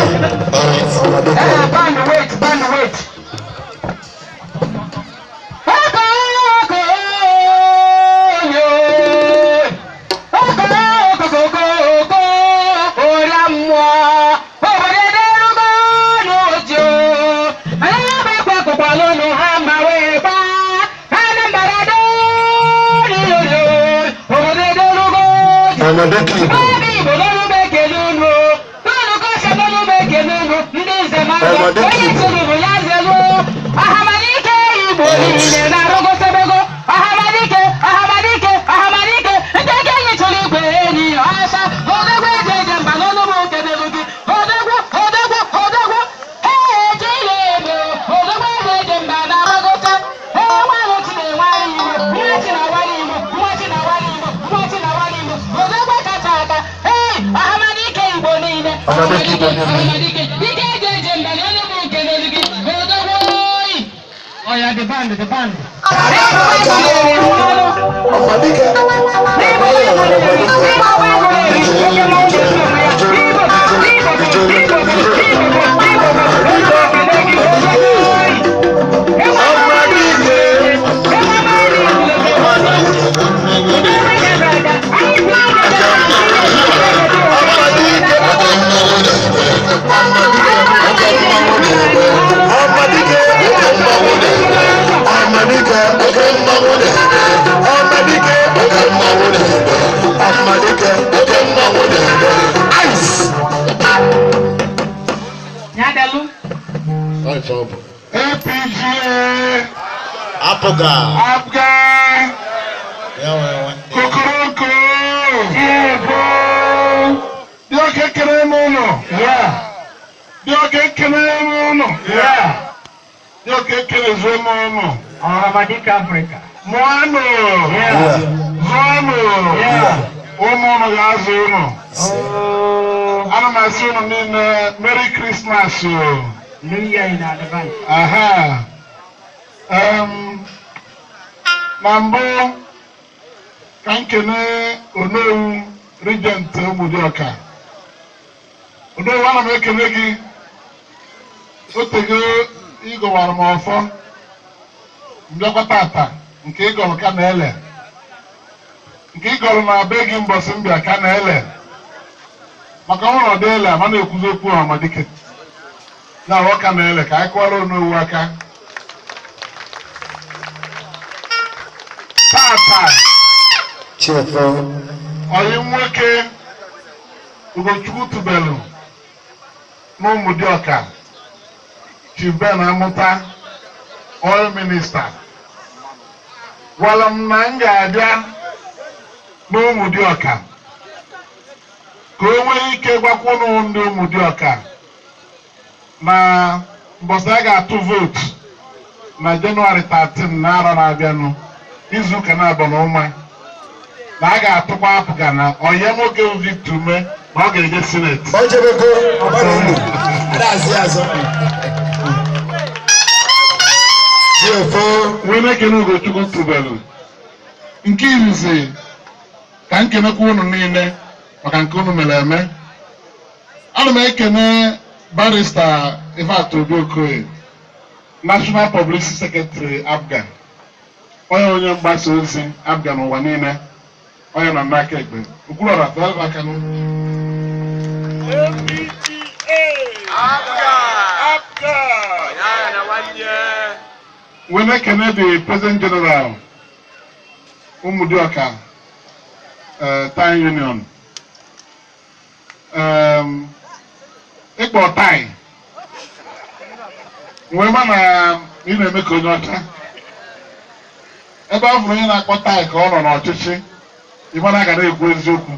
Ọhamadike. Band, wait, band, wait. Ọhamadike Igbo. Ahamadike Igbo niile na-arụgosebego. Ahamadike, Ahamadike, Ahamadike, ndị okenye chọrọ igwe enyi ọsọ. Odogwu eje eje mba n'ọnụ m okedelu gị. Odogwu, odogwu, odogwu, ee chile ebo. Odogwu eje eje mba na-arụgote. Ee, nwaanyị chi na-enwe Igbo, nwa chi na-awara Igbo, nwa chi na-awara Igbo, nwa chi na-awara Igbo. Odogwu kacha aka. Ee, Ahamadike Igbo niile. Ahamadike Igbo niile. Ahamadike, ike eje eje mba n'ọnụ m okedelu gị. Odogwu oyi. Oh yeah, the band, the band. Ọhamadike. Ọhamadike. Ọhamadike. Ọhamadike. Ọhamadike. Ọhamadike. Ọhamadike. Ice. APGA. APGA. APGA. Ya nwere nwanne. Kokoroko. Dị oke ekele m ụnụ. Dị oke ekele m ụnụ. Dị oke ekele zue m ụnụ. Ọhamadike Africa. Mụanụ. Zụọnụ. Ụmụ ụnụ ga-azụ ụnụ. Ana m asị ụnụ niile Merry Christmas o. New Year in advance. Aha. Na mbụ ka m kene Onowu Regent Ụmụdịọka. Onowu, ana m ekele gị. Otego ịgọwara m ọfọ mbịakwa tata nke ịgọrọ ka na-ele nke ịgọrọ na be gị mbọsị mbịa ka na-ele maka ọ nwere ọdị ele ama na-ekwuzi okwu Ọhamadike na ọka na-ele ka anyị kụọrọ Onowu aka tata. Chiefo. Ọyị nwoke Ugochukwu tubelu n'Ụmụdịọka, Chief Ben Amụta, oil minister, gwara m na m ga-abịa n'Ụmụdịọka ka o nwee ike gwakwụnụ ndị Ụmụdịọka na mbọsị a ga-atụ vootu na Jenụwarị 13 na arọ na-abịanụ, izuụka na-abụ na ụma, na a ga-atụkwa APGA na onye nwoke bụ Victor Ume na ọ ga-eje Senate. O jebego ọgbara unu. Ada azụ ya azụ. Chiefo. Wee na-ekene Ugochukwu tubelu nke izizi ka m kenekwa unu niile maka nke unu mere eme. Ana m ekene Barrister Ifeatụ Obi Okoye, National Publicity Secretary APGA, onye onye mgbasa ozi APGA n'ụwa niile, onye nọ n'aka ekpe Okwuluọra tụọ aka n'ụkwụ. Wee na-ekene the President General Ụmụdịọka Town Union. Ịkpọ tai wee ma na ị na-eme ka onye ọcha ebe ọ fụrụ onye na-akpọ tai ka ọ nọ n'ọchịchị ịmara aga na-ekwu eziokwu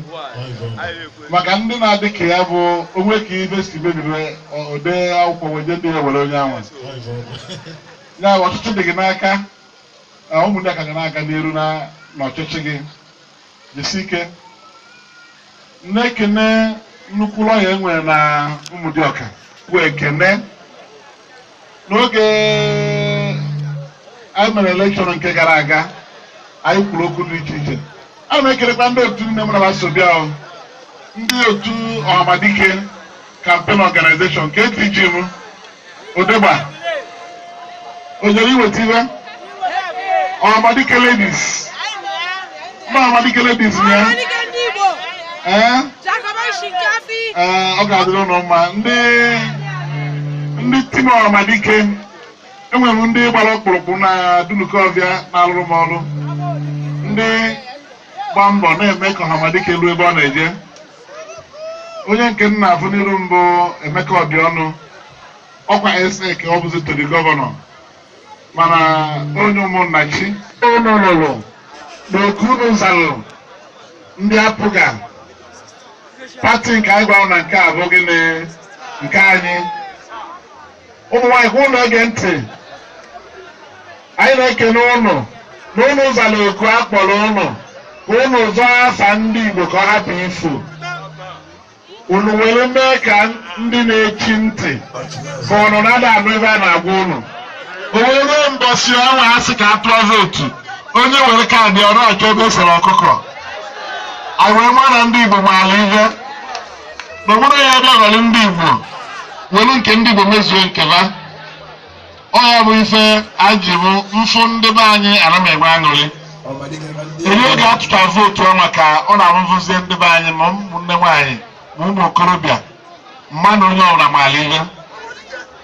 maka ndị na-adị ka ya bụ onwe ka ibe si mebiri ode akwụkwọ wee jee ndị ya were onye ahụ ya bụ ọchịchị dị gị n'aka na ụmụnne ka ga na-aga n'iru na n'ọchịchị gị. Jisi ike. Na-ekene nnukwu lọya e nwere na Ụmụdịọka bụ ekene. N'oge anyị mere elekshọn nke gara aga, anyị kwuru okwu dị iche iche. Ana m ekelekwa ndị otu nne m na so bịa o. Ndị otu Ọhamadike. Campaign Organization nke TG m Odegba o jere iweta ibe Ọhamadike ladies, mma Ọhamadike ladies ya. Ọhamadike ndị Igbo. Ee. Jacobin Shinkafi. Ee, ọ ga-adịrị ụnụ mma. Ndị team Ọhamadike, enwere m ndị gbara ọkpụrụkpụ na Dunukọfịa na-alụrụ m ọrụ, ndị gba mbọ na-eme ka Ọhamadike ruo ebe ọ na-eje. Onye nke m na-afụ n'iru mbụ, Emeka Ọdịọnụ, ọkwa SA ka ọ bụzi to the governor, mana onye ụmụnna chi unu lụrụ na oku unu zalụ ndị APGA party nke anyị gwara na nke a bụ gịnị nke anyị. Ụmụ nwaanyị, kwa unu ege ntị, anyị na-ekene ụnụ na ụnụ zara oku a kpọrọ ụnụ ka ụnụ zọọ afa ndị Igbo ka ọ hapụ ifu. Unu were mee ka ndị na-echi ntị ka ụnụ na-ada anụ ebe a na-agwa ụnụ. O wee ruo mbọsị ọnwa a sị ka a tụọ vootu, onye were kaadị ọrụ achọ ebe e sere ọkụkọ. Anyị wee mara na ndị Igbo maara ihe na onwere ya ebe ghọrọ ndị Igbo were nke ndị Igbo mezuo nke ha. Ọ ya bụ ife anyị ji bụ mfụ ndị be anyị ana m enwe aṅụrị. Eri oge atụcha vootu ọnwa ka ọ na-arụzụzie ndị be anyị, ma ụmụnne nwaanyị ma ụmụ okorobịa, mmadụ onye ọbụla maara ihe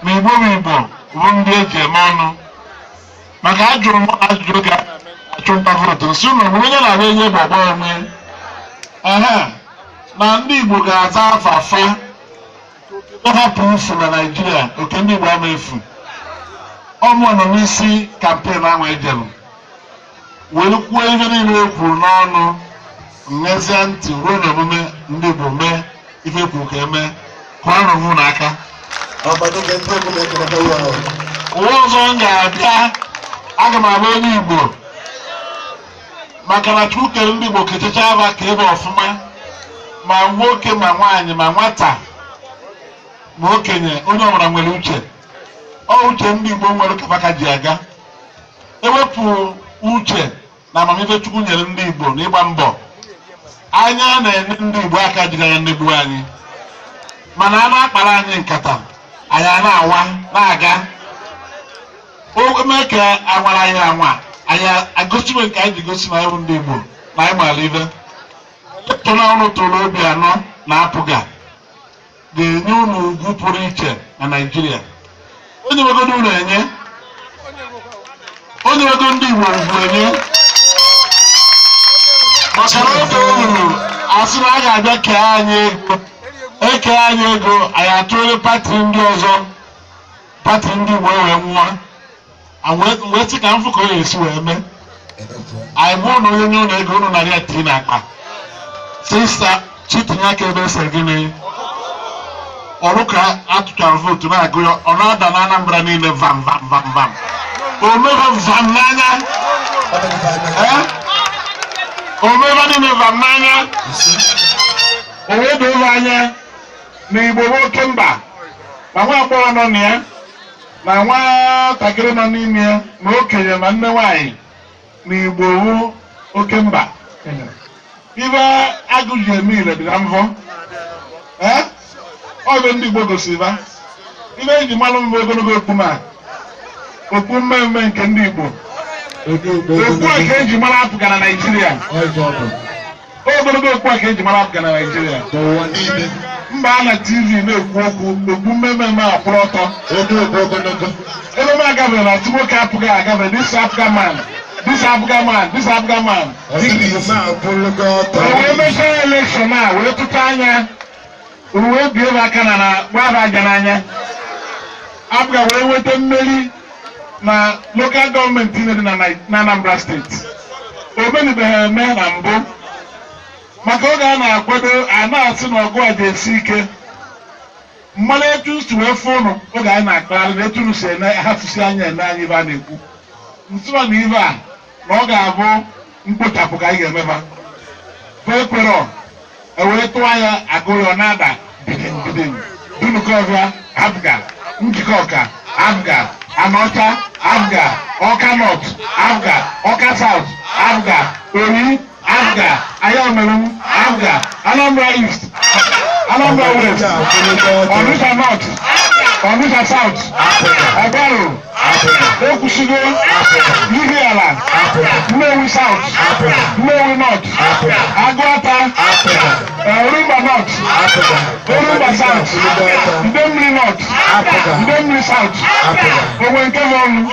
na Igbo bụ Igbo bụ ndị eji eme ọnụ. Maka ajụrụ m ajụjụ oge a achụ nta vootu, nsị ụlọ nwere onye na-abịa enye Igbo ọgbọ onwe ehe na ndị Igbo ga-aza afa afa hapụ ifu na Naịjirịa, oke ndị Igbo ama efu. Ọmụọ nọ n'isi campaign ahụ ejelu were kwuo ihe niile e kwuru n'ọnụ, nnezie ntị ruo n'omume ndị Igbo mee ife kwuru ka eme kụọrọ m n'aka. Ọhamadike ndị Igbo na-ekelekwa ya. Ụwa ọzọ m ga-abịa, aga m abụ onye Igbo, maka na Chukwu kere ndị Igbo kechacha aba ka ebe ọfụma, ma nwoke ma nwaanyị ma nwata ma okenye, onye ọbụla nwere uche. Ọ uche ndị Igbo nwere ka ka ji aga. Ewepụ uche na amamife Chukwu nyere ndị Igbo na ịgba mbọ, anya na-enye ndị Igbo aka jigara ndị gboo anyị, mana a na-akpara anyị nkata, anyị a na-awa na-aga o mee ka anwara anyị anwa, anyị agosiwe nke anyị ji gosi na anyị bụ ndị Igbo na anyị maara ibe. Tụna ụnụ tụrụ obi anọ na APGA ga-enye unu ugwu pụrụ iche na Naịjirịa. Onye nwegodo unu enye, onye nwego ndị Igbo ugwu enye, maka na oge o ruru asị na a ga-abịa kee anyị ego, eke anyị ego, anyị atụrụ party ndị ọzọ, party ndị Igbo wee nwụọ. Wee sị ka m fụ ka ọ ga-esi wee mee. Anyị bụrụ na onye nye ụlọ ego ụnụ narị tii n'akpa sista chitinye aka ebe ese gịnị ọrụ ka atụchara vootu na-agụ ya, ọ na-ada na Anambra niile vam vam vam vam, o mebe vam n'anya. Ee, o mebe niile vam n'anya. O wee doo anya na Igbo bụ oke mba, ma nwa agbọghọ nọ na ya na nwatakịrị nọ n'ime ya, ma okenye ma nne nwanyị, na Igbo wu oke mba. Ibe agụ ji eme ile dị na mvọ. Ee, ọ bụ ndị Igbo gosiri ba ibe eji mmanụ mbụ ogologo okpu ma okpu mmemme nke ndị Igbo, okpu a ka eji mara APGA na Naịjirịa. Ogologo okpu a ka eji mara APGA na Naịjirịa mba a na TV na-ekwu okwu okpu mmemme a kwụrụ ọtọ. Ebe m agafere na atụ nwoke APGA agafe, this APGA man, this APGA man, this APGA man. O wee mechaa election a wee tụta anya wee bie m aka na na gbaba aja n'anya, APGA wee nweta mmeri na local government niile dị na Anambra Steeti. O menibeghị eme na mbụ, maka oge a na-akwado a na-asị na ọgụ a ga-esi ike. Mmanụ etu si wee fụ ụnụ oge anyị na-akpagharị na etu unu si ene hafụsi anya ene anyị ibe a na-ekwu nsịba na ibe a na ọ ga-abụ mkpochapụ ka anyị ga-emeba ekwerọ ewee tụọ ya agụrụ ọ na-ada bidin bidin. Dunukọfịa APGA, Njikọka APGA, Anaọcha APGA, Ọka North APGA, Ọka South APGA, Oyi APGA, Ayamelum APGA, Anambra East. Anambra West, Onitsha North, Onitsha South, Ọgbaru, Ekwusigo, Ihiala, Nnewi South, Nnewi North, Agụata, Orumba North, Orumba South, Idemmili North, Idemmili South, Ogbe nke ọnụ,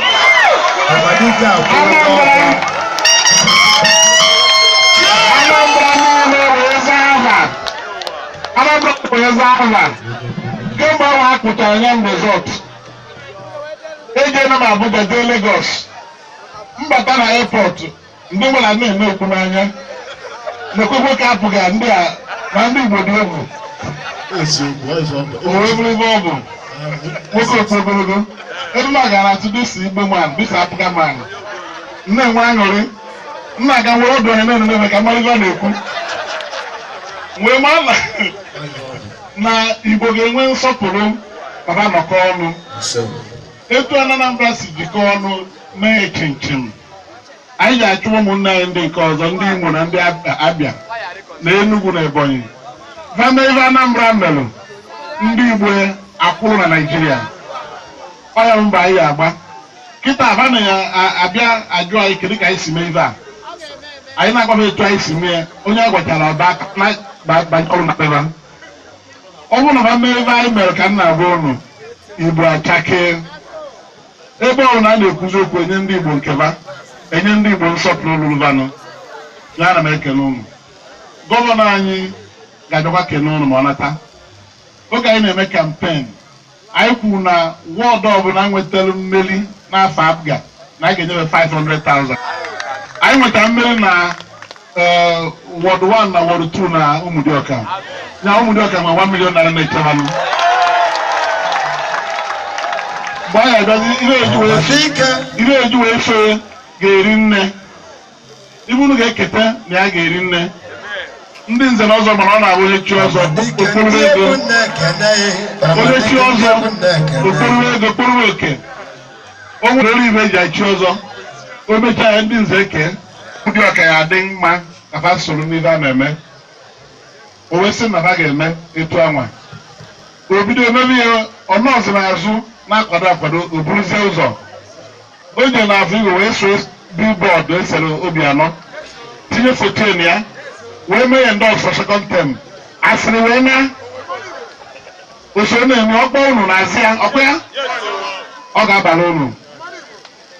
Anambra, Anambra niile wee zaa aha. Anambra wee zaa aha. Kemgbe ahụ a kpụtara nye m result. Ejena m Abuja, jee Lagos. Mbata na airport, ndị nwere na-eme okwu n'anya. Na-ekwekwe ka apụghị ndị a na ndị Igbo dị egwu. O wee bụrụ ebe ọ bụ. Nwoke otu ogologo. Ebe m gara atụ dịsi Igbo man, dịsi APGA man. M na-enwe aṅụrị. M na-aga nwere ọdụ onye na-eme ka mara ife ọ na-ekwu. Wee maa na Igbo ga-enwe nsọpụrụ ma ha nọkọ ọnụ. Etu Anambra si jikọọ ọnụ mee chinchin, anyị ga-achụ ụmụnne anyị ndị nke ọzọ, ndị Imo na ndị Abịa na Enugu na Ebonyi. Va mee ife Anambra melụ, ndị Igbo akwụrụ na Naịjirịa. Ọya mba anyị agba kịta aba na ya abịa ajụ anyị kedu ka anyị si mee ife a. Anyị na-agwa etu anyị si mee, onye a gwachara ọba aka na ọrụ na kpeba. Ọ bụrụ na ha mee ebe anyị mere ka m na-agwa ụnụ, Igbo achakee. Ebe ọ na a na-ekwuzi okwu enye ndị Igbo nkeba, enye ndị Igbo nsọpụrụ lụrụvanụ ya. Ana m ekele ụnụ. Governor anyị ga-abịakwa kene ụnụ ma ọ nata. Oge anyị na-eme campaign, anyị kwuru na ward ọbụla nwetara mmeri n'afọ APGA na a ga-enyebe 500,000. Anyị nwetara mmeri na ward 1 na ward 2 na Ụmụdịọka. Na Ụmụdịọka nwe 1 million naira na-echebanụ. Mgbe anyị abịazi, ihe eji wee fee ga-eri nne. Ibe unu ga-eketa na ya ga-eri nne. Ndị nze na ọzọ mana ọ na-abụ onye chi ọzọ okpuru ego, onye chi ọzọ okpuru ego, okpuru oke. O nwere olu ibe eji achị ọzọ. O mechaa ya, ndị nze eke ndị ọka ya adị mma ka fa soro n'ife a na-eme. O wee sị na fa ga-eme etu anwa. O bido emebe ya, ọ nọọsụ n'azụ na-akwado akwado, o buruzie ụzọ. O jere n'afọ igwe wee so billboard esere Obianọ, tinye foto ya, wee mee ya endorse for second term. Asịrị wee na usoro na-eme ọkpọ unu na-azị ya ọkwa ya ọ ga-abalị unu.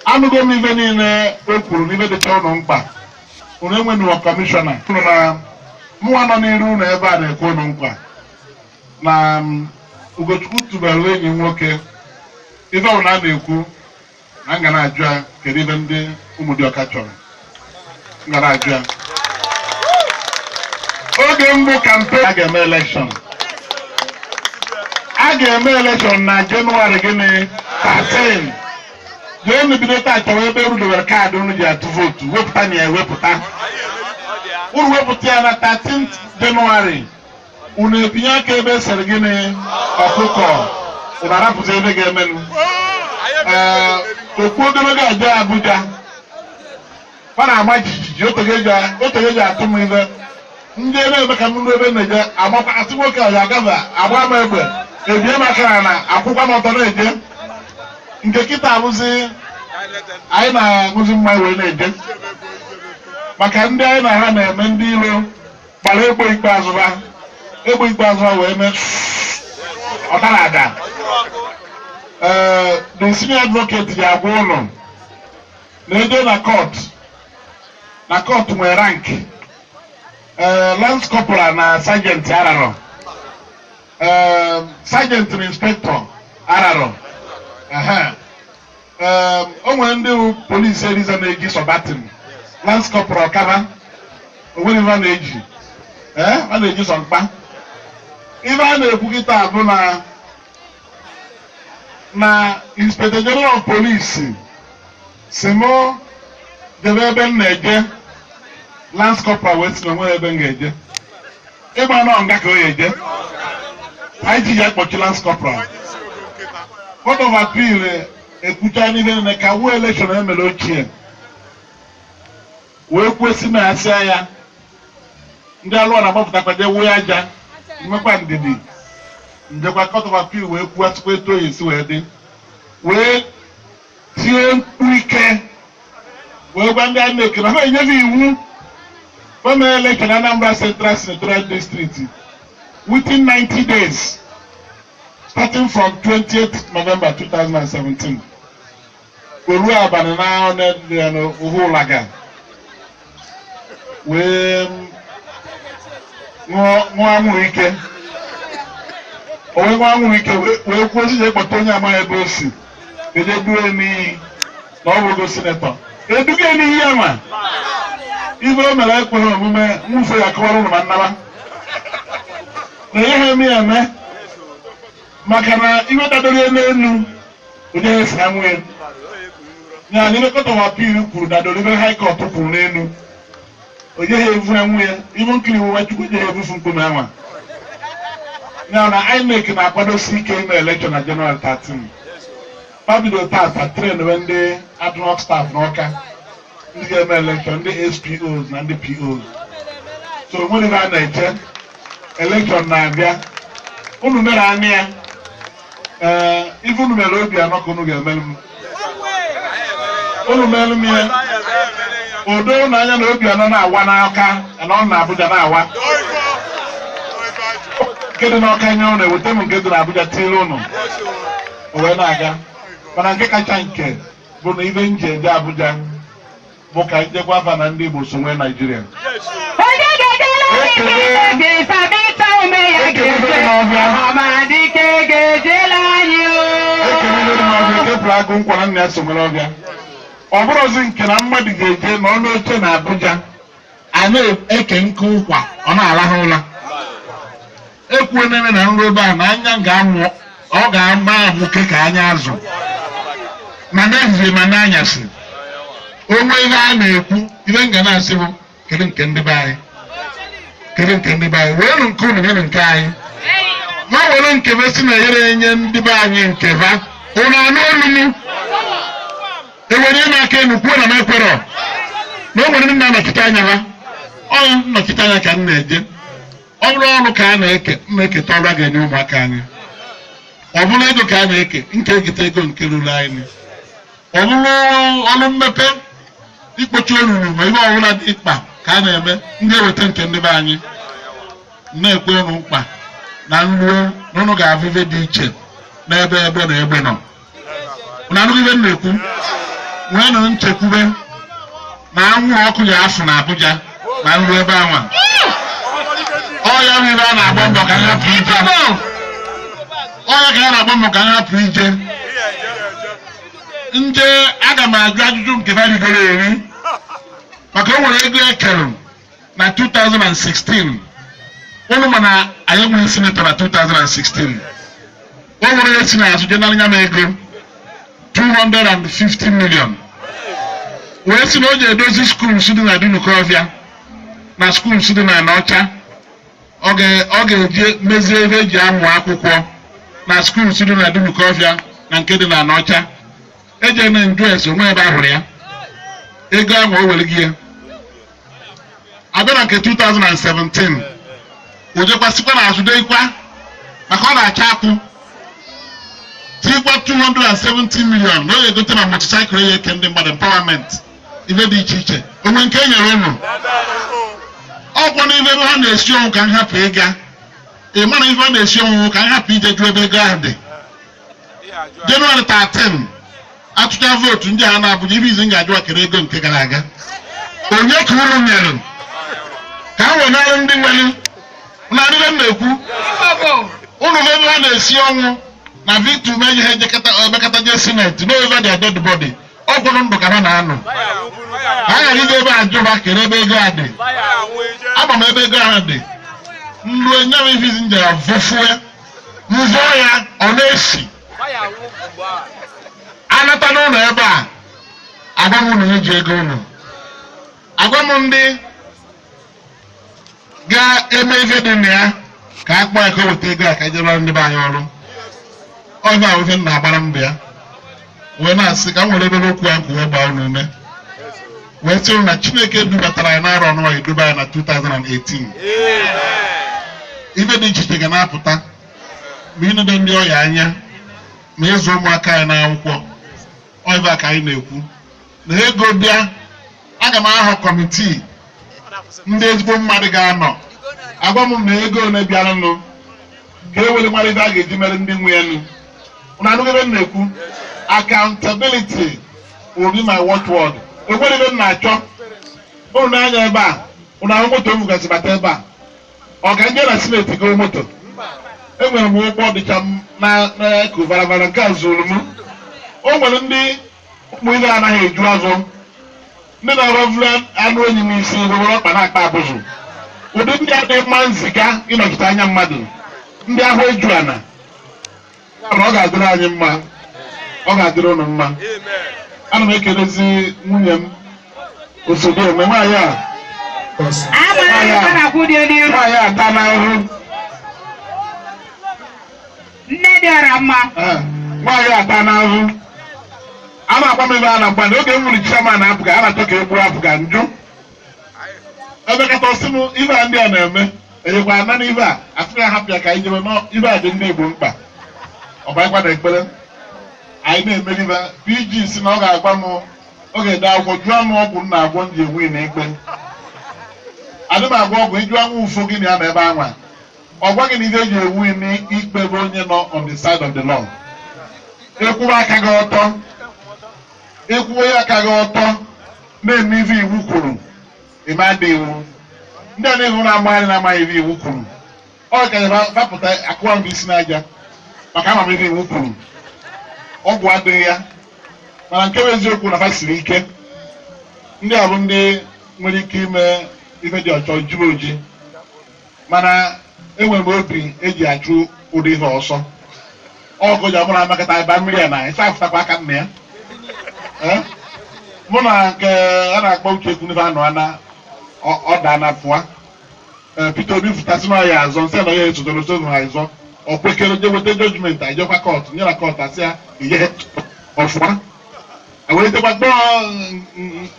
Anụgo m ife niile o kwuru n'ife dịcha unu mkpa. Unu enwenuwa commissioner unu na mụnwa nọ n'iru unu ebe a na-ekwe unu nkwa na Ugochukwu tubelu enyi m nwoke. Ife ọbụla a na-ekwu na m ga na-ajụ ya kedu ife ndị Ụmụdịọka chọrọ. M ga na-ajụ ya. Oge mbụ campaign, a ga-eme election, a ga-eme election na Jenụwarị gịnị 13. Jee bido taa chọrọ ebe unu card unu ji atụ vote, wepụta na ya, ewepụta unu wepụta ya na 13 Jenụwarị. Unu ebinye aka ebe esere gịnị ọkụkọ, unu arapụta ebe ga-emenụ. Ee, okpu ogologo aje Abuja, ọ na-ama jijiji. Otego eji atụ m ibe ndị ebe ebe ka m nrụ ebe na-eje agbakwa asị nwoke a ya agafe agba m egbe, ebie m aka na akwụkwọ m ọtọ na-eje. Nke kịta abụzi anyị na-aṅụzi mmanya wee na-eje maka ndị anyị na ha na-eme. Ndị iro gbara egbe ikpeazụ ha, egbe ikpeazụ ha wee mee ọ dara ada. Ee, the senior advocate ga-agwa ụlọ na eje na court, na court nwere rank. Ee, lance corporal na sergeant ararọ, ee, sergeant na inspector ararọ. Ehe. Ee, o nwere ndị bụ polisi eliza na-eji sọbatin lance corporal kaba o nwere ife a na-eji. Ee, a na-eji sọ mkpa. Ife a na-ekwu kịta bụ na Inspector General of Police si mụ jebe ebe m na-eje. Lance corporal wee sị na onweghị ebe m ga-eje. Ịgba nọ nga ka o ya eje. Anyị ji ya kpọchi lance corporal. Court of Appeal ekwucha n'ihe niile ka wuo election emere ochie wee kwesị na asịa ya ndị alụọ na-agbapụtakwa je wuo aja. Nwekwa ndidi, njekwa Court of Appeal wee kwughachikwa etu oyi esi wee dị, wee tie mkpu ike, wee gwa ndị INEC na ha enyeghị iwu gọọmenti election Anambra Central Senatorial District within 90 days starting from 20th November 2017. Oruo abalị na uhu ụlaga wee ṅụọ anwụrụ ike. O wee ṅụọ anwụrụ ike, wee kwuo sị kpọta onye amaghị ebe o si eje duo n'iyi na ọ bụrụgo senator, eduga n'iyi ya. Ma ife o mere ekweghị omume nwufe ya kọwara ụlọ ma nnaba na ihe ha eme ya eme, maka na ihe dadoro n'elu onye ha esi anwụ ya ya na ihe Court of Appeal kwuru dadoro ebe High Court kwuru n'elu onye ha evu anwụ ya ibu nkiri iwu Chukwu onye ha ebufu mkpume anwa ya. Na INEC na-akwadosi ike ime election na January 13. Pabido tata train we ndị ad hoc staff n'Ọka, ndị ga-eme election, ndị SPOs na ndị POs. So nwere ebe a na-eche election na-abịa. Unu mere anya ya, ee, ife unu mere obi anọ ka unu ga-emere m. Unu mere m ya odo na anya na obi anọ na-awa n'aka na ọ na Abuja na-awa nke dị n'Ọka nye unu, eweta m nke dị n'Abuja tiere unu, o wee na-aga. Mana nke kacha nke bụ na ibe m ji eje Abuja bụ ka njekwa afa na ndị Igbo so nwee Naijiria. Onye ga-ejela anyị ga-esabịta ume ya ga-eje Ọhamadike ga-ejela anyị o. Ekelele m ọbịa kepụrụ agụ nkwa na nna ya so nwere ọbịa. Ọ bụrụzi nke na mmadụ ga-eje na ọnụ oche na Abuja a na-eke nkụ ụkwa, ọ na-arahụ ụra. Ekwuo na-eme na nrụ ebe a na anya ga-amụ, ọ ga-ama amụke ka anya azụ, ma n'ehihie ma n'anyasị. Onwe ihe a na-ekwu, ihe m ga na-asị bụ, kedu nke ndị be anyị? Kedu nke ndị be anyị? Werenụ nke unu nyenụ nke anyị, ma were nke be si na enyere enye ndị be anyị nke ha. Unu anụ olu m? Ewere ime aka enu kwuo na m ekwerọ na o nwere ndị na-anọchite anya ha. Ọ nnọchite anya ka m na-eje. Ọ bụrụ ọrụ ka a na-eke, m na-eketa ọrụ a ga-enye ụmụaka anyị. Ọ bụrụ ego ka a na-eke, nke eketa ego nke ruru anyị. Ọ bụrụ ọrụ mmepe, ikpochi olulu, ma ihe ọbụla dị mkpa ka a na-eme, ndị eweta nke ndị be anyị. Na-ekwe ụnụ mkpa na nruo na ụnụ ga-abụ ife dị iche n'ebe egbe na egbe nọ. Ụnụ anụghị ife m na-ekwu? Nweenụ nchekwube na anwụrụ ọkụ ga-afụ na Abuja na nruo ebe anwa. Ọ ya bụ ife a na-agba mbọ ka m hapụ ije. Ọ ya ka a na-agba mbọ ka m hapụ ije. Nje, aga m ajụ ajụjụ nke ha rigoro eri, maka o nwere ego ekere na 2016. Ụnụ ma na anyị enweghị senator na 2016. O nwere onye si n'azụ je nara m ego 250 million, wee sị na o ji edozi schools dị na Dunukọfịa na schools dị na Anọcha. Ọ ga-eji mezie ebe eji amụ akwụkwọ na schools dị na Dunukọfịa na nke dị na Anọcha. Eje na nju ese onwe ebe ahụrụ ya ego ahụ o were gị ya. Abịa na nke 2017, o jekwasịkwa n'azụ dekwa, maka ọ na-acha akwụ, tikwa 270 million na ọ ga-egote na motorcycle ya eke ndị mmadụ, empowerment, ife dị iche iche. Onwe nke e nyere ụnụ ọkwọ n'ife ebe ha na-esi ọnwụ ka m hapụ ịga. Ị mara ife ọ na-esi ọnwụ ka m hapụ ije jụọ ebe ego ahụ dị. Jenụwarị 13 atụcha vootu ndị a na-abụja, ibe izi m ga-ajụ akere ego nke gara aga, onye ka unu nyere ka a wenarị ndị nwere na adịbe m na-ekwu unu ebe ha na-esi ọnwụ na Victor Ume ihe ejekọta emekọta je Senate no over their dead body. Ọ kwụrụ ndụ ka ha na-anọ ka a ghara ije ebe a jụba kere ebe ego a dị. Ama m ebe ego ahụ dị. Nru enye m ife izi m jere vụfue mvọ ya, ọ na-esi anata n'ụlọ ebe a. Agwa m unu ji ego unu, agwa m ndị ga-eme ife dị na ya ka a kpọọ ya ka o weta ego a ka ejere ndị be anyị ọrụ. Ọzọ ahụ ife m na-agbara mbọ ya, wee na-asị ka m were obere okwu ahụ wee gbaa unu ume, wee sị unu na Chineke dubatara anyị n'arọ ọnụnwa, eduba anyị na 2018. Ife dị iche iche ga na-apụta ma ịnedo ndị ọya anya ma ịzụ ụmụaka anyị n'akwụkwọ. Ọ ife a ka anyị na-ekwu na ego bịa, aga m ahọ committee ndị ezigbo mmadụ ga-anọ agwa m na ego ole bịaranụ ka e were mara ife a ga-eji mere ndị nwe elu. Unu anụghị ebe m na-ekwu? Accountability will be my watchword. Enwere ebe m na-achọ unu n'anya ebe a, unu ahụ moto m bugasị bata ebe a. Ọ ka nje na Senate goo moto? Enwere m ụgbọ dịcha m na na-eku varavara, nke a zuru m. O nwere ndị ụmụ ihe anaghị eju azụ, ndị na-arọvụrụ anụ enyi n'isi were ọkpa na-akpa abụzụ. Ụdị ndị a dị mma nziga ịnọchite anya mmadụ, ndị ahụ eju ana. Ya na ọ ga-adịrị anyị mma, ọ ga-adịrị unu mma. Ana m ekelezi nwunye m, Osodieme nwaanyị a. Amara na kwụ dị n'iru. Nwaanyị a ta n'ahụhụ. Nne dị ọra mma. Ee, nwaanyị a ta n'ahụhụ. A na-agba m ebe a na-agba na oge m nwere chairman APGA, a na-achọ ka e gbuo APGA njụ ebekata ọsị m ibe a ndị a na-eme enyekwa ana n'ibe a asị ya hapụ ya ka anyị jebe nọ. Ibe a dị ndị Igbo mkpa. Ọ banyekwa na ekpere anyị na-emeri ibe. PG si na ọ ga-agwa m, ọ ga-ede akwụkwọ jụọ m ọgwụ m na-agwọ m ji enwe na ikpe. Adị m agwọ ọgwụ. Ịjụọ nwa ụfụ gị na ya na ebe anwa, ọ gwa gị na ibe eji enwe n'ikpe bụ onye nọ on the side of the law. Ịkwụwa aka gị ọtọ, ịkwụwa aka gị ọtọ na-eme ife iwu kwuru, ime adị iwu. Ndị a na-ehụ na-ama anyị na-amaghị ife iwu kwuru, ọ ka ya fapụta akụwa m isi n'aja maka ama m ife iwu kwuru. Ọgwụ adịghị ya, mana nke bụ eziokwu na fa siri ike. Ndị a bụ ndị nwere ike ime ife dị ọchọ juru oji, mana enwere m obi eji achụ ụdị ihe ọsọ. Ọgụ ji ọbụla amakọta ebe mmiri a na ịsa afụtakwa aka nna ya. Eh? Mụ na nke a na-akpọ Uche Ekwunife anọ ana ọ daa na pụa. Ee, Peter Obi fụtasị na ya azọ nsị na ya esotoro so ha azọ. Ọ kwekere je weta judgment, ajekwa court nye na court asị ya ihe ọfụma weretekwa kpọọ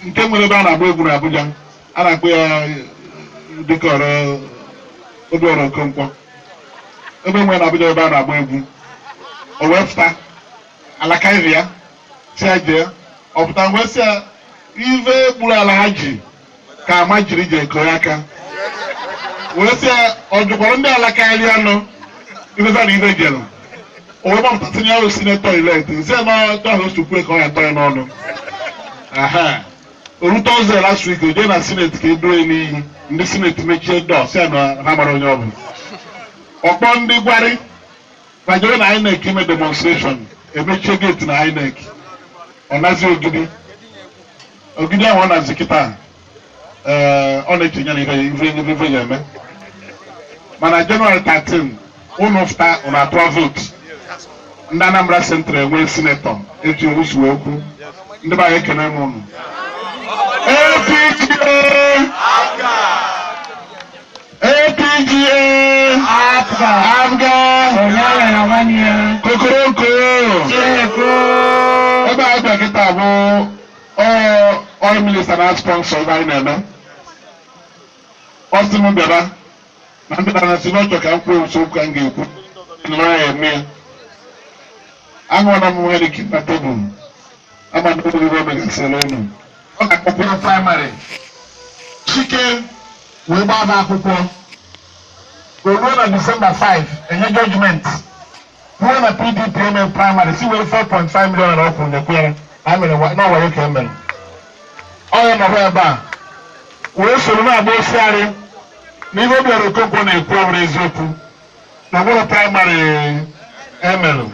nke nwere ebe a na-agba egwu na Abuja a na-akpọ ya dịka ọrụ Obiọra Okonkwo, ebe nwere na Abuja ebe a na-agba egwu. O wee fụta alaka iri ya si ya jee. Ọ pụta wee sị ya ife gburu ala ha ji ka ama jiri ji eko ya aka, wee sị ya ọ jụkwara ndị alaka iri anụ ife na ife jere. O wee gbapụta tinye ya senator elect nsị ya na ahụ osukwe ka ọ ya tọ ya n'ọnụ. Aha orute ọzọ last week, o jee na Senate ka e duo ya n'iyi. Ndị Senate mechie dọọ, sị ya na ha mara onye ọ bụ. Ọkpọ ndị gwari banyere na INEC ime demonstration, emechie gate na INEC. Ọ nazi Ogidi, Ogidi ahụ ọ nazi kịta. Ee, ọ na-eche ya na ife ife ife ya eme. Mana Jenụwarị 13, ụnụ fụta, ụnụ atụọ vote. Ndị Anambra Central enwee senator eji orusi wee kwu. Ndị be anyị, ekene m ụnụ. APGA, APGA, APGA, kokoroko. Ebe anyị bịa kịta bụ oil minister na sponsor ebe anyị na-eme. Ọ sị m bịaba na ndị na si n'ọchọ ka m kwuo nso okwu ka m ga-ekwu nọrọ ya eme ya. Aṅụọla m Heineken na tebụl ama na oriri o megasịrị unu. Ọ ga-akpọkwuru primary Chike wee gbaa ha akwụkwọ. O ruo na Disemba 5, enye judgment ruo na PDP eme primary si were 4.5 million na ọkwụ nyekwere na mere n'ọwa ka emere. Ọ ya nọrọ ebe a wee soro na-agba osiarị na ihe Obiora Okonkwo na-ekwu ọ bụrụ eziokwu na ọ bụrụ primary emerụ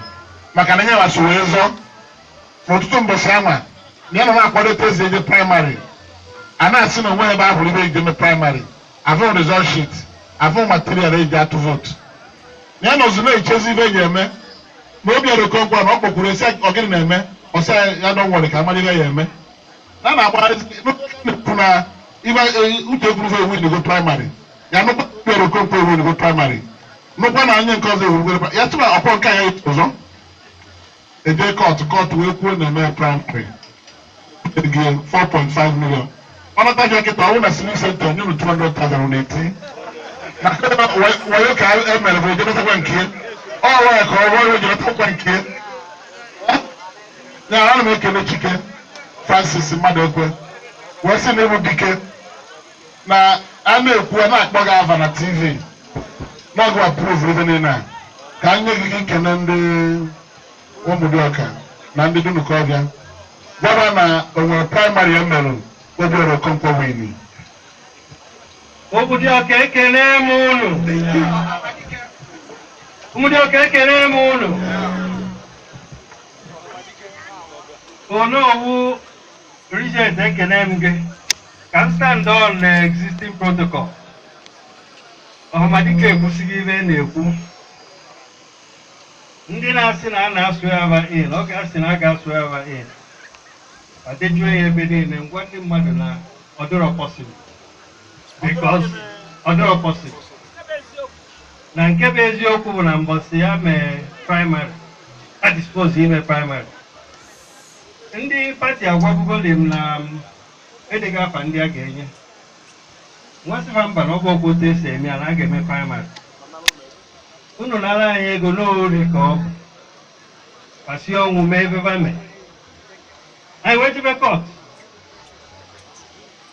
maka na ya so wee zọọ n'ọtụtụ mbọchị anwa na ya nọ na-akwado ezi eje primary. A na-asị na onwe ebe ahụrụ ibe eji eme primary, afụ result sheet, afụ material eji atụ vote, na ya nọzi na-echezi ibe eji eme. Na Obiora Okonkwo na ọ kpọkwuru esi ọgịnị na-eme, ọsị ya dọ nwere ka amara ibe ya eme na na-agbagharị na ibe Uche Ekwurufe ewu inigo primary ya nụkwa. Obiora Okonkwo ewu inigo primary nụkwa na onye nke ọzọ ewugoro ya tụba ọkwọ nke ya ọzọ eje court. Court wee kwuo na eme primary ego 4.5 million. Ọ nata gị kịta, ọ bụrụ na civic center nye unu 200,000 na-eti. Na wayo ka e mere bụ ojenatakwa nke ọ nwanyị ka ọ bụrụ ojenatakwa nke ya. Ana m ekele Chike Francis mmadụ ekwe wee sị na ịbụ dike na a na-ekwu a na-akpọ gị ava na TV n'ọgụ approve ebe niile a ka anyị nye gị nkene. Ndị Ụmụdịọka na ndị Dunukọbịa gwara na o nwere primary e merụ, Obiora Okonkwo win. Ụmụdịọka, ekele m unu. Ụmụdịọka, ekele m unu. Onowu Regent, ekele m gị. Ka m stand on the existing protocol. Ọhamadike ekwusighị ibe na-ekwu. Ndị na-asị na a na-asụ ya in, ọ ga-asị na a ga-asụ ya in. Adejuo ya ebe niile, ngwa ndị mmadụ na ọ dịrọ possible. Because ọ dịrọ possible. Na nke bụ eziokwu bụ na mbọsị ya mee primary, a dispose ime primary. Ndị party agwabugoli m na m edega afa ndị a ga-enye. Nwasịfa mba na ọ bụ okwu otu esi eme ya na a ga-eme primary. Unu nara anyị ego n'ori ka ọ bụ. Kwasị ọnwụ mee ebe ba mee. Anyị wee jebe court.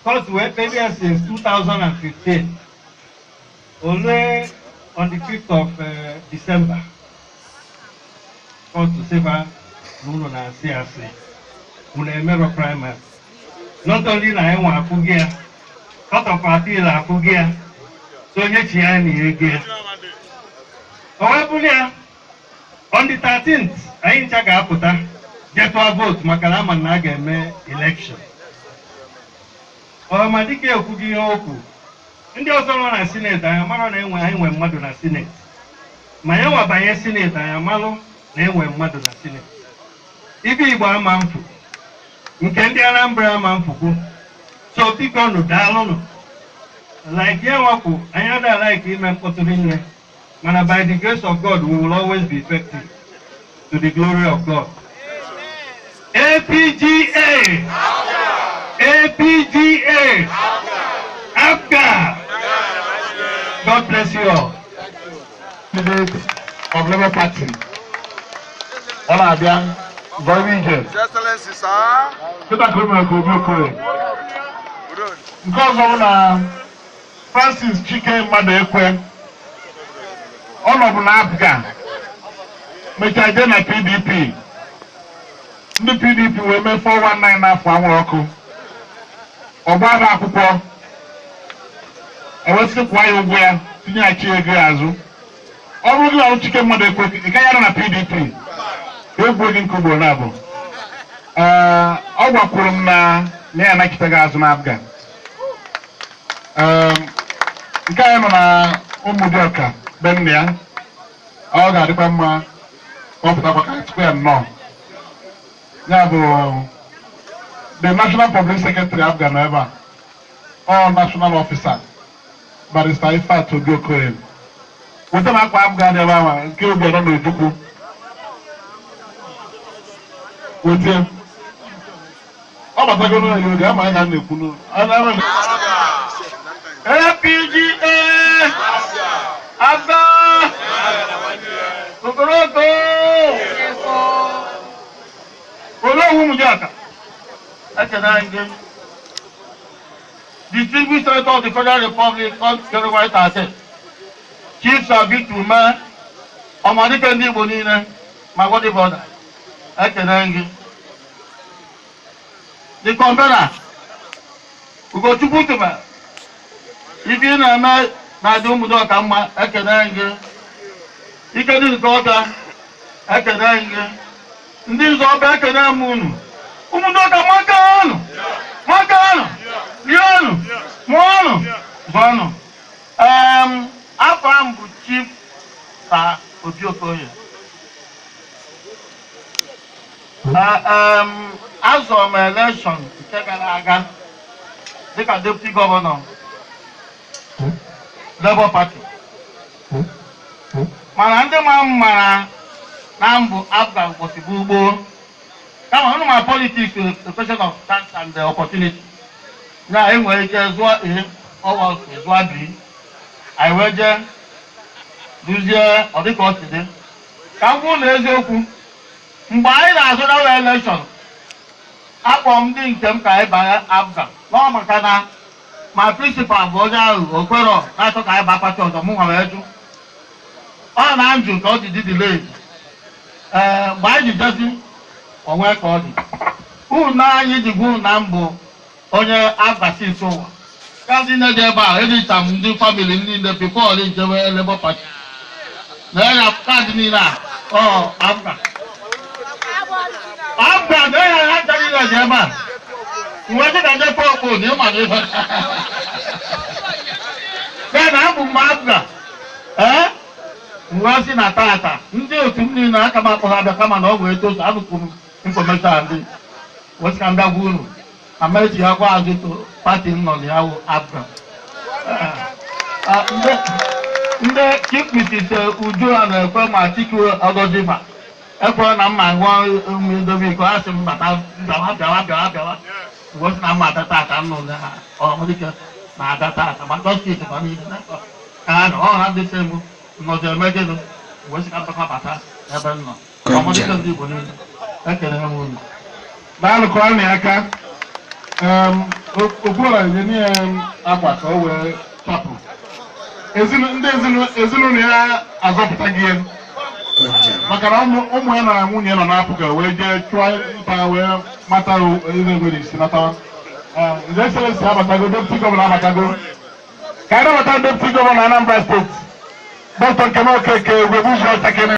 Court wee kpebie since 2015. Ole on the 5th of December. Court sịfa na unu na-asị asị. Unu emerọ primary. Not only na anyị nwa akwụghị ya, Court of Appeal akwụghị ya, so onye chi ya na ego ya. O wee bụrụ ya, on the 13th, anyị ncha ga-apụta jee tụọ vote maka na ama na a ga-eme election. Ọhamadike ekwughị ihe okwu. Ndị ọzọ nọ na Senate, anyị amarọ na enwe anyị nwe mmadụ na Senate. Ma ya nwa banye Senate, anyị amalụ na enwe mmadụ na Senate. Ibe Igbo ama mfu, nke ndị Anambra ama mfukwu. So biko nụ, daalụnụ. Like ya nwakwu, anyị ada like ime mkpọtụ rinne. Mana by the grace of God, we will always be effective to the glory of God. APGA! APGA! APGA! God bless you all. Candidate of Labour Party. Ọ na-abịa gọọ ije. His Excellency, sir. Peter Kome ka Obi Okoye. Nke ọzọ bụ na Francis Chike mmadụ ekwe ọ nọbụ na APGA, mechaa jee na PDP. Ndị PDP wee mee 419 n'afọ anwụrụ ọkụ. Ọ gbara akwụkwọ ewesị kwụọ ya ụgwọ ya, tinyeghachi ego ya azụ. Ọ bụrụ gị ọrụ Chike mmadụ ekwe, ị gaghị anọ na PDP egwu gị nke ugboro na-abụ. Ee, ọ gwakwuru m na na ya anachiteghị azụ na APGA. Ee, nke anyị nọ na Ụmụdịọka be nna ya, ọ ga-adịkwa mma ka ọ pụtakwa ka anyị ya nnọọ. Ya bụ the National Public Secretary APGA nọ ebe a, ọ National Officer Barrister Ifeatụ Obi Okoye. Weta m akwa APGA dị ebe ahụ nke Obianọ na Ojukwu. Wetie ọ batago n'ụlọ ya oge ama ya ka m na-ekwu n'ụlọ. APGA! APGA! Okoroko! Olóhùn Ụmụdịọka, ekene anyị gị. Distinguished Senator of the Federal Republic on January 13. Chief Sir Victor Umeh, Ọhamadike ndị Igbo niile, my worthy brother, ekene gị. The convener, Ugochukwu Tube, ife ị na-eme na-adị Ụmụdịọka mma, ekene gị. Ike dị nke ọka, ekene gị. Ndị nzọ ọba, ekene m unu. Ụmụdịọka, makanụ, makanụ, rienụ, mụọnụ, zụọnụ. Afọ m bụ Chief Sir Obi Okoye. Azọrọ m election nke gara aga dịka deputy governor Labour Party. Mana ndị ma m mara na mbụ APGA ụbọchị bụ gboo. Kama ụnụ ma politics is a question of chance and the opportunity. Na enwere ike zụọ A, ọwa zụọ B. Anyị wee jee duzie ọ dịka ọ si dị. Ka m kwuo na eziokwu, mgbe anyị na-azụ dawa election, akpọ m ndị nke m ka anyị banye APGA nọ, maka na ma principal bụ onye ahụ okwero na-achọ ka anyị baa party ọzọ. Mụ nwa wee jụ. Ọ na njụ ka ọ dị dị delayed. Ee, mgbe anyị ji jezi onwe ka ọ dị unu anyị ji gwu na mbụ onye APGA since ụwa ka ndị nne dị ebe a ejicha m ndị family m niile before njewe Labour Party na ya kaadị niile a ọ APGA APGA na ya ha ncha niile dị ebe a mgbe dị ka ndị pọpụ na ịma na ihe ya na abụ m APGA. Ee, mgbe si na tata ndị otu m niile aka m akpọ ha bịa, kama na ọ bụ etu anụkwụ m information ndị wee sị ka m bịa gwa unu na mechi ya gwa azụ to party m nọ na ya wụ APGA. Ndị Chief Mrs. Uju a na-ekwe ma Chiku Ọgọzifa ekwere na mma ṅụọ mmiri dobe iko, ha sị m bata, bịawa bịawa bịawa bịawa. Mgbe sị na mma ada tata m nọ na ọmụdike na-ada tata ma justice ma niile ka ha nọ ọ ha ndị sị m nọzi eme gịnị. Mgbe sị ka mbakwa bata ebe m nọ ọmụdike ndị Igbo niile, ekele m unu. Daalụ, kụọ na aka. Okwuọra nye ya akwa ka o wee chapụ. Ndị ezinụlọ ya azọpụta gị ya maka na ụmụ ya na nwunye nọ n'APGA wee jee chụọ nta wee mata eze nwere isi natawa. His Excellency abatago, Deputy Governor abatago. Ka anyị nabata Deputy Governor Anambra State, Dr. Nkem Okeke Egwuregwu Ụzọ Chakene.